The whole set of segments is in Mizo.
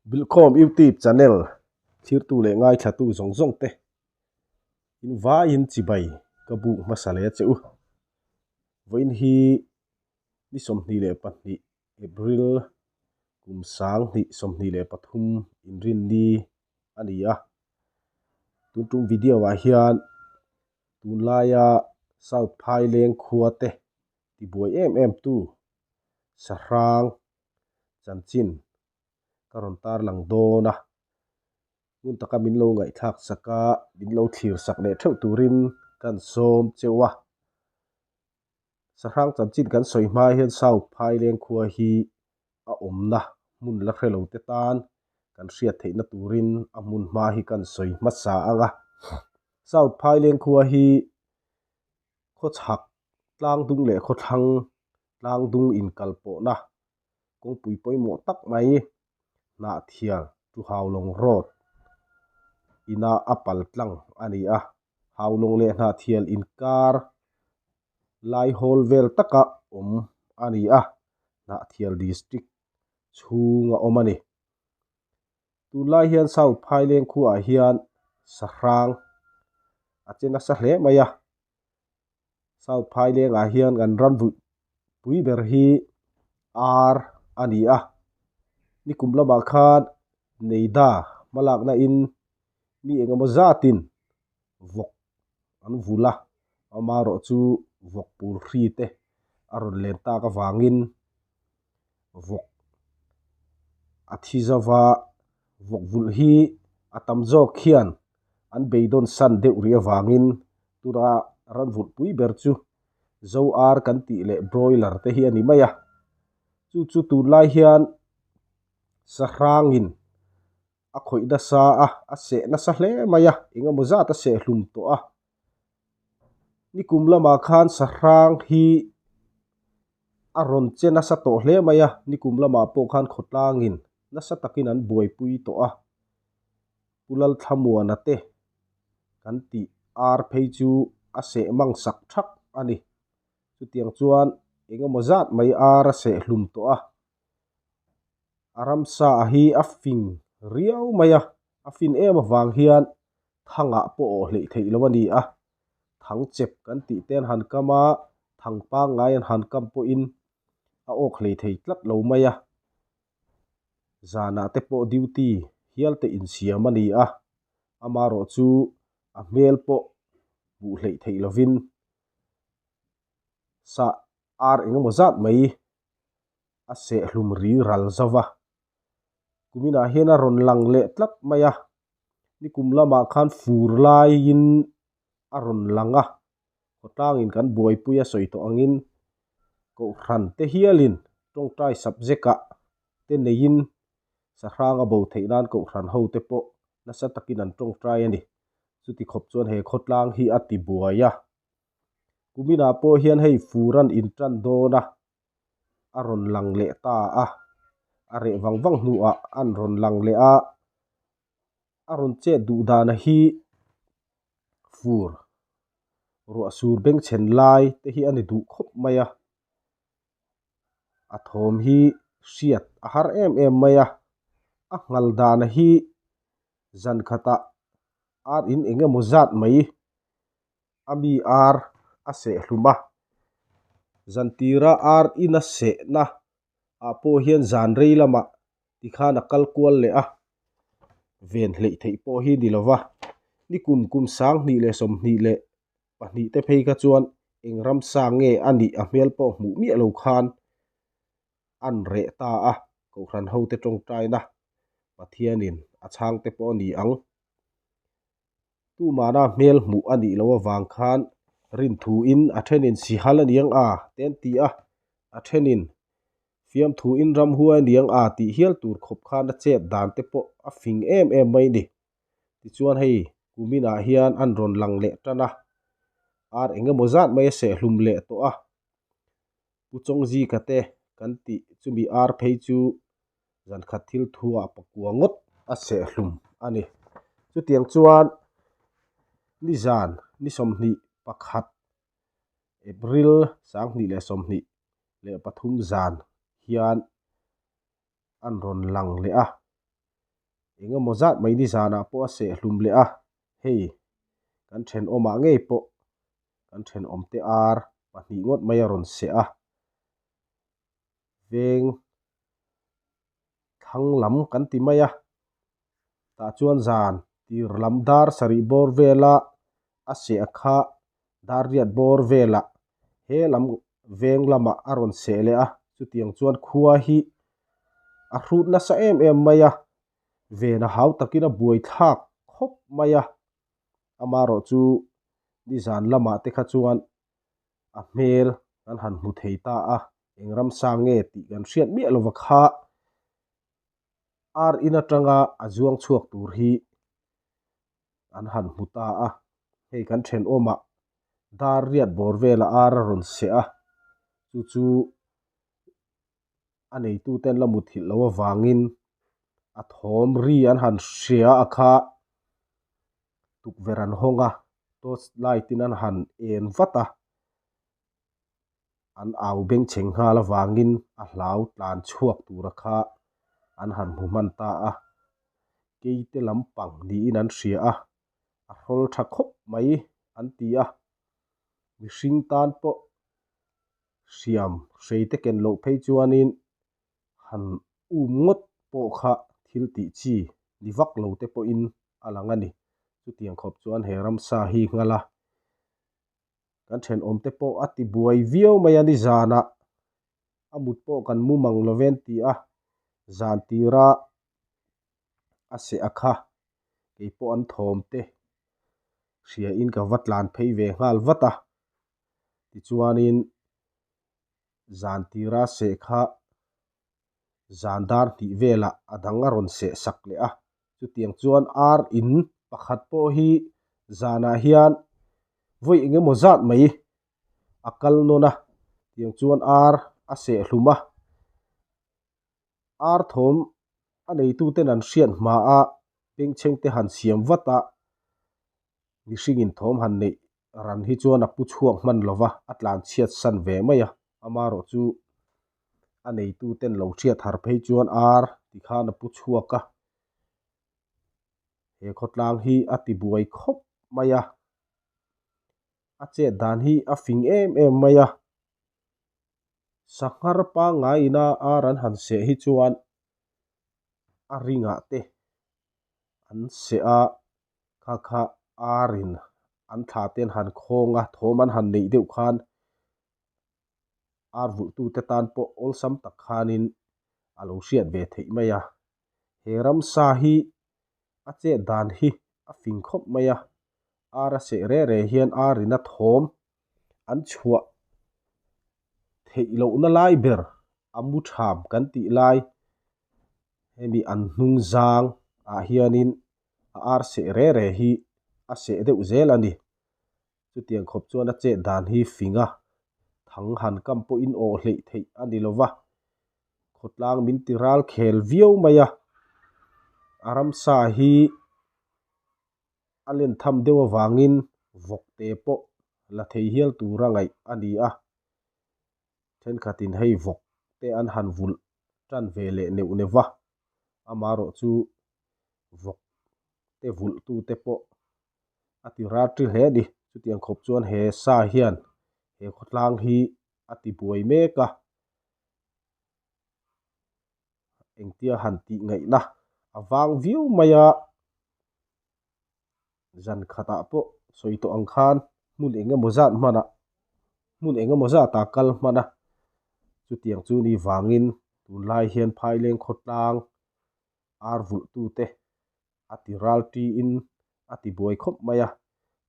Bilkhawm YouTube channel thirtu leh ngaithlatu zawng zawng te in vaiin chibai ka buk hmasa leh a che u. Vawiin hi ni 22 April kum 2023 inrinni a ni a. Tun tum video ah hian tunlaia South Phaileng khua te tibuai em em tu Sahrang chanchin ka rawn tarlang dawn a, ngun taka min lo ngaihthlak sak a, min lo thlir sak leh theuh turin kan sawm cheu a. Sahrang chanchin kan sawi hma hian South Phaileng khua hi a awmna hmun la hre lo te tan kan hriat theihna turin a hmun hma hi kan sawi hmasa ang a. South Phaileng khua hi khawchhak tlangdung leh khawthlang tlangdung inkalpawhna kawngpui pawimawh tak mai Hnahthial to Haulawng Road ina a pal tlang a ni a. Haulawng leh Hnahthial inkar lai hawl vel taka awm a ni a, Hnahthial District chhunga awm a ni. Tunlai hian South Phaileng khuaah hian sahrang a che nasa hle mai a. South Phailengah hian kan ram pui ber hi ar a ni a. Nikum lamah khan Neida hmalakna in mi engemaw zatin vawk an vul a, amaherawhchu vawk pur hri te a rawn len tak avangin vawk a thi zova vawk vulh hi a tam zawk hian an beidawn san deuh rih avangin tura ran vulh pui ber chu zo ar kan tih leh broiler te hi a ni mai a, chu chu tunlai hian sahrangin a khawih nasa a, a seh nasa hle mai a, eng emaw zat a seh hlum tawh a. Nikum lamah khan sahrang hi a rawn che nasa tawh hle mai a, nikum lamah pawh khan khawtlangin nasa takin an buaipui tawh a. Pu Lalthlamuana te kan tih ar phei chu a seh mang sak thak a ni. Chutiang chuan eng emaw zat mai ar a seh hlum tawh a. A ramsa hi a fing riau mai a, a fin em avang hian thangah pawh awh hleih theih lo a ni a. Thang chep kan tih te an han kam a, thang pangngai an han kam pawhin a awk hlei thei tlat lo mai a. Zanah te pawh duty hial te insiam a ni a, amaherawh chu a hmel pawh hmuh hleih theih lovin sah ar engemaw zat mai a sehhlum ri ral zo va. Kuminah hian a rawn lang leh tlat mai a, nikum lamah khan fur laiin a rawn lang a, khawtlangin kan buaipui a sawi tawh angin Kohhran te hialin tawngtai subject ah te neiin sahrang a bo theih nan Kohhran ho te pawh nasa takin an tawngtai a ni. Chuti khawp chuan he khawtlang hi a ti buai a. Kuminah pawh hian hei fur an intan dawn a, a rawn lang leh ta a, a reh vang vang hnuah an rawn lang leh a, a rawn chet duh dana hi fur ruah sur bengchhen lai te hi a ni duh khawp mai a, a thawm hi hriat a har em em mai a, a nghal dana hi zan khatah ar in eng emaw zat mai a mi ar a seh hlum a, zan tira ar in a sehna ah pawh hian zan rei lamah tikhan a kal kual leh a, ven hleih theih pawh hi ni lova, ni kum kum 2022 te phei kha chuan eng ramsa nge a nih a hmel pawh hmuh miah lo khan an reh ta a, Kohhran hote tawngtaina Pathianin a chhangte pawh a ni ang. Tumahna hmel hmuh a nih loh avang khan rinthuin a thenin sihal a niang a te an ti a, a thenin fiamthuin ramhuai a niang a tih hial tur khawp khan a chet dan te pawh a fing em em mai ni. Tichuan hei kuminah hian an rawn lang leh tan a, ar eng emaw zat mai a sehhlum leh tawh a. Pu Chawngzika te kan tih chumi ar phei chu zankhat thil thuah pakua ngawt a sehhlum a ni. Chutiang chuan nizan ni 21 April 2023 zan hian an rawn lang leh a. Eng emaw zat mai nizanah pawh a seh hlum leh a, hei kan thenawmah ngei pawh kan thenawmte ar pahnih ngawt mai a rawn seh a, veng thlang lam kan ti mai a, tah chuan zan tir lam dar sarih bawr vela a seh kha dar riat bawr velah he lam veng lamah a rawn seh leh a, chutiang chuan khua hi a hrut nasa em em mai a, ven a hau takin a buai thlak khawp mai a, amaherawh chu nizan lamah te kha chuan a hmel kan han hmu thei ta a, eng ramsa nge tih kan hriat miah lova kha ar in atanga a zuang chhuak tur hi an han hmu ta a, hei kan thenawmah dar riat bawr velah ar a rawn seh a, chu chu a neitute an la muthilh loh avangin a thawm ri an han hria a kha tukverh an hawng a, torch light in an han en vat a, an au bengchheng nghal avangin a hlau tlan chhuak tura kha an han hmu hman ta a, keite lampang niin an hria a, a hrawl tha khawp mai an ti a, mihring tan pawh hriam hrei te ken loh phei chuanin han um ngawt pawh kha thil tih chi ni vak lo te pawhin a lang a ni. Chutiang khawp chuan he ramsa hi nghal a, kan thenawm te pawh a ti buai viau mai a ni zanah a mut pawh kan mu mang lo ven ti a, zan tira a seh a kha kei pawh an thawm te hria in ka va tlan phei ve nghal vat a tichuanin zan tira seh kha zan dar hnih velah a dang a rawn seh sak leh a chutiang chuan ar in pakhat pawh hi zanah hian vawi eng emaw zat mai a kal nawn a tiang chuan ar a seh hlum a ar thawm a neituten an hriat hma a bengchheng te han siam vat a mihringin thawm han neih ran hi chuan a pu chhuak hman lo va a tlan chhiat san ve mai a amaherawh chu a neituten lo hriat har phei chuan ar tikhan a pu chhuak a he khawtlang hi a ti buai khawp mai a a chet dan hi a fing em em mai a. Sanghar pangngai ina ar an han seh hi chuan a ringah te an seh a, kha kha arin an thla te an han khawng a, thawm an han neih deuh khan ar vulhtute tan pawh awlsam tak khanin a lo hriat ve theih mai a. He ramsa hi a chet dan hi a fing khawp mai a, ar a seh reh reh hian arin a thawm an chhuah theih lohna lai ber a mu tham kan tih lai hemi an hnung zang ah hianin a ar seh reh reh hi a seh deuh zel a ni. Chutiang khawp chuan a chet dan hi fing a, thang han kam pawhin awh hleih theih a ni lova, khawtlang min ti ral khel viau mai a, a ramsa hi a len tham deuh avangin vawk te pawh la thei hial tura ngaih a ni a, thenkhatin hei vawk te an han vulh tan ve leh neuh neuh va, amaherawh chu vawk te vulh tute pawh a ti ral ṭi hle a ni. Chutiang khawp chuan he sa hian he khawtlang hi a ti buai mek a, engtia han tih ngaihna a vang viau mai a, zan khatah pawh sawi tawh ang khan hmun eng emaw zat hmanah hmun eng emaw zat ah kal hman a, chutiang chu ni vangin tunlai hian Phaileng khawtlang ar vulh tute a ti ral tiin a ti buai khawp mai a,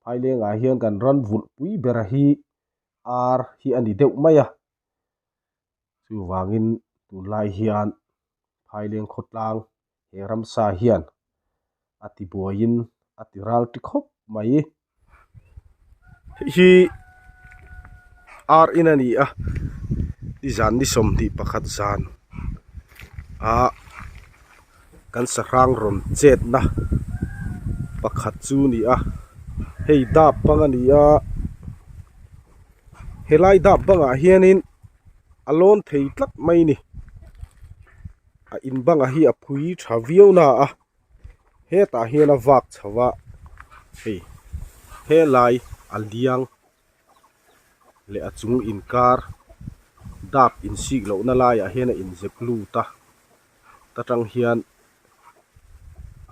Phailengah hian kan ran vulh pui bera hi ar hi a ni deuh mai a, chuvangin tunlai hian Phaileng khawtlang he ramsa hian a ti buaiin a ti ral ti khawp mai. Hei hi ar in a ni a nizan ni 21 zan ah kan sahrang rawn chetna pakhat chu a ni a hei dap bang a ni a helai dap bangah hianin a lawn thei tlat mai a ni a in bangah hi a phui tha viau na a. Hetah hian a vak chho a, hei helai a liang leh a chung inkar dap insik lohna laiah hian a inzep lut a, ta tang hian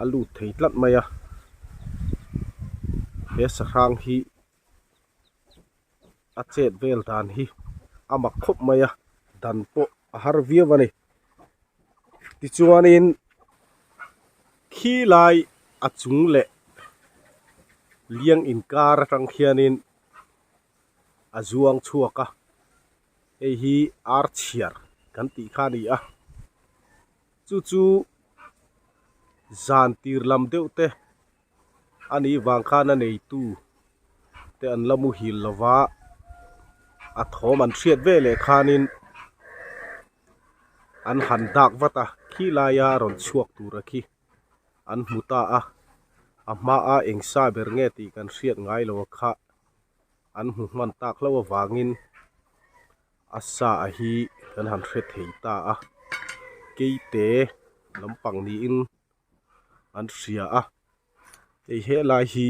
a lut thei tlat mai a, he sahrang hi a chet vel dan hi a mak khawp mai a, dan pawh a har viau a ni. Tichuanin khi lai a chung leh liang inkar atang khianin a zuang chhuak a, hei hi ar chhiar kan tih kha a ni a, chu chu zan tir lam deuh te a nih vang khan a neitu te an la muhil lo va, a thawm an hriat ve leh khanin an han dak vat a, khi laia rawn chhuak tura khi an hmu ta a, a hmaa eng sa ber nge tih kan hriat ngai lo a kha an hmu hman tak hlauh avangin a sa hi kan han hre thei ta a, keite lampang niin an hria a hei helai hi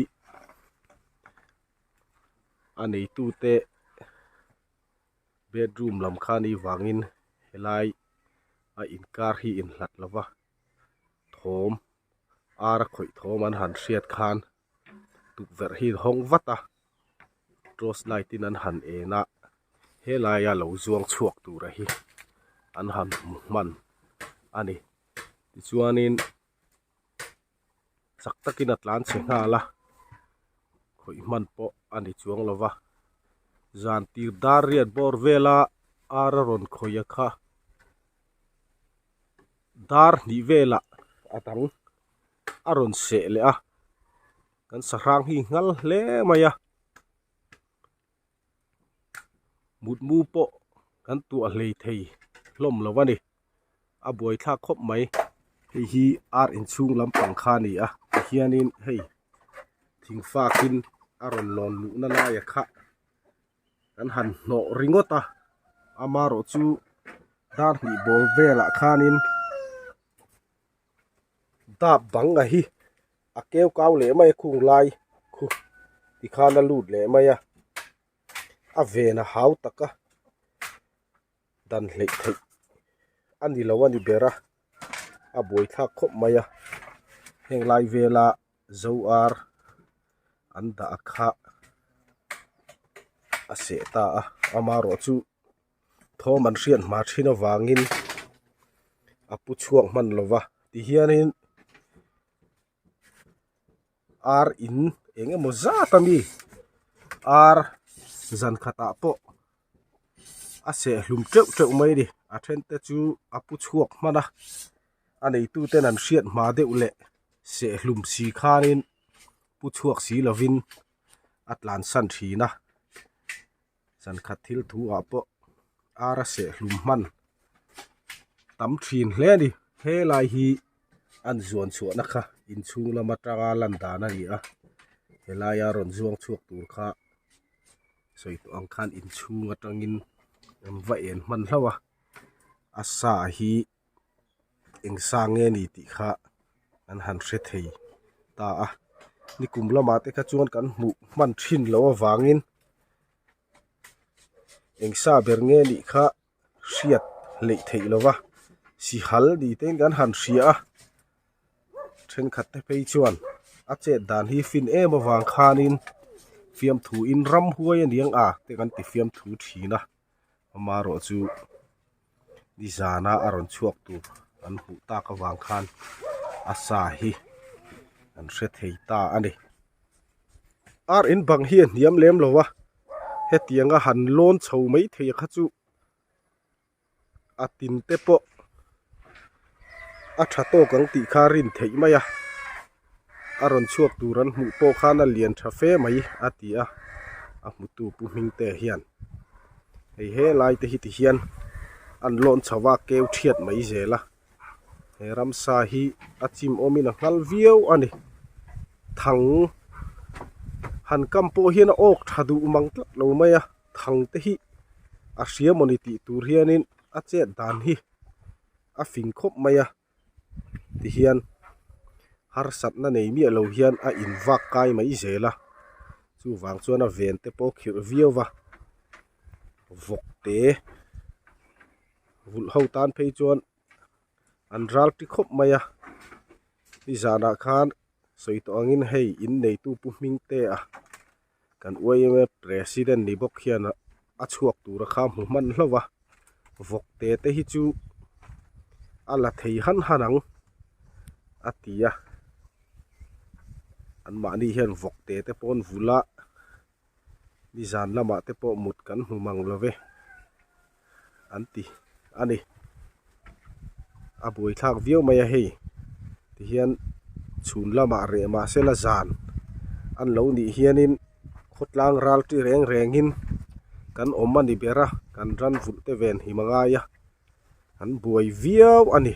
a neitute bedroom lam kha anih vangin helai a inkar hi inhlat lova thawm ar a khawih thawm an han hriat khan tukverh hi a hawng vat a torch light in an han en a helaia lo zuang chhuak tura hi an han hmu hman a ni. Tichuanin chak takin a tlan chhe nghal a, khawih hman pawh a ni chuang lo va, zan tir dar riat bawr vela ar a rawn khawih a kha dar hnih velah a dang a rawn seh leh a, kan sahrang hi nghal hle mai a. Mutmu pawh kan tuah hlei thei hlawm lo a ni. A buaithlak khawp mai. Hei hi ar inchhung lampang kha a ni a tihianin hei thing fakin a rawn lawn luhna laia kha kan han hnawh ringawt a amaherawh chu dar hnih bawr velah khanin dap bang a hi a keu kau leh mai a khung lai khu tikhan a lut leh mai a a ven a hau tak a dan hleih theih a ni lo a ni ber a a buaithlak khawp mai a heng lai vela zo ar an dah a kha a seh ta a amaherawh chu thawm an hriat hma thin avangin a pu chhuak hman lo va tihianin ar in eng emaw zat a mi ar zan khatah pawh a seh hlum teuh teuh mai a ni a then te chu a pu chhuak hman a a neitu ten an hriat hma deuh leh seh hlum si khanin pu chhuak si lovin a tlansan thin a. Zankhat thil thu ah pawh ar a seh hlum hman tam thin hle a ni. Helai hi an zuan chhuahna kha inchhung lam atanga lan dan a ni a, helaia rawn zuang chhuak tur kha sawi tawh ang khan inchhung atangin an va en hman hlauh a, a sa hi eng sa nge ni tih kha an han hre thei ta a nikum lamah te kha chuan kan hmuh hman thin loh avangin eng sa ber nge nih kha hriat hleih theih lo va sihal ni te in kan han hria a thenkhat te phei chuan a chet dan hi fin em avang khanin fiamthu in ramhuai a niang a te kan ti fiamthu thin a amaherawh chu. Nizana a rawn chhuak tur an hmuh tak avang khan a sa hi an hre thei ta a ni. Ar in bang hi a hniam lem lo a, hetianga han lawn chho mai thei kha chu a tin te pawh a tha tawk ang tih kha a rin theih mai a, a rawn chhuak tur an hmuh pawh khan a lian tha fe mai a ti a, a hmutu pu Hmingte hian. Hei helai te hi ti hian an lawn chho a keu thiat mai zel a he ramsa hi a chim awmin a nghal viau a ni thang han kam pawh hian a awk tha duh mang tlat lo mai a thang te hi a hria mawni tih tur hianin a chet dan hi a fing khawp mai a ti hian. Harsatna nei miah lo hian a in vak kai mai zel a, chuvang chuan a ven te pawh khirh viau va, vawk te vulh ho tan phei chuan an ral ti khawp mai a, nizanah khan sawi tawh angin hei in neitu pu Hmingte a kan yma president ni bawk hian a chhuak tura kha hmu hman hlauh a, vawk te te hi chu a la thei han han ang a ti a, anmahni hian vawk te te pawh an vulh a, nizan lamah te pawh mut kan hmu mang lo ve an ti a ni. A buaithlak viau mai a hei tihian chhun lamah reh mahse la zan an lo nih hianin khawtlang ral ti reng rengin kan awm a ni ber a kan ran vulh te ven him a ngai a an buai viau a ni.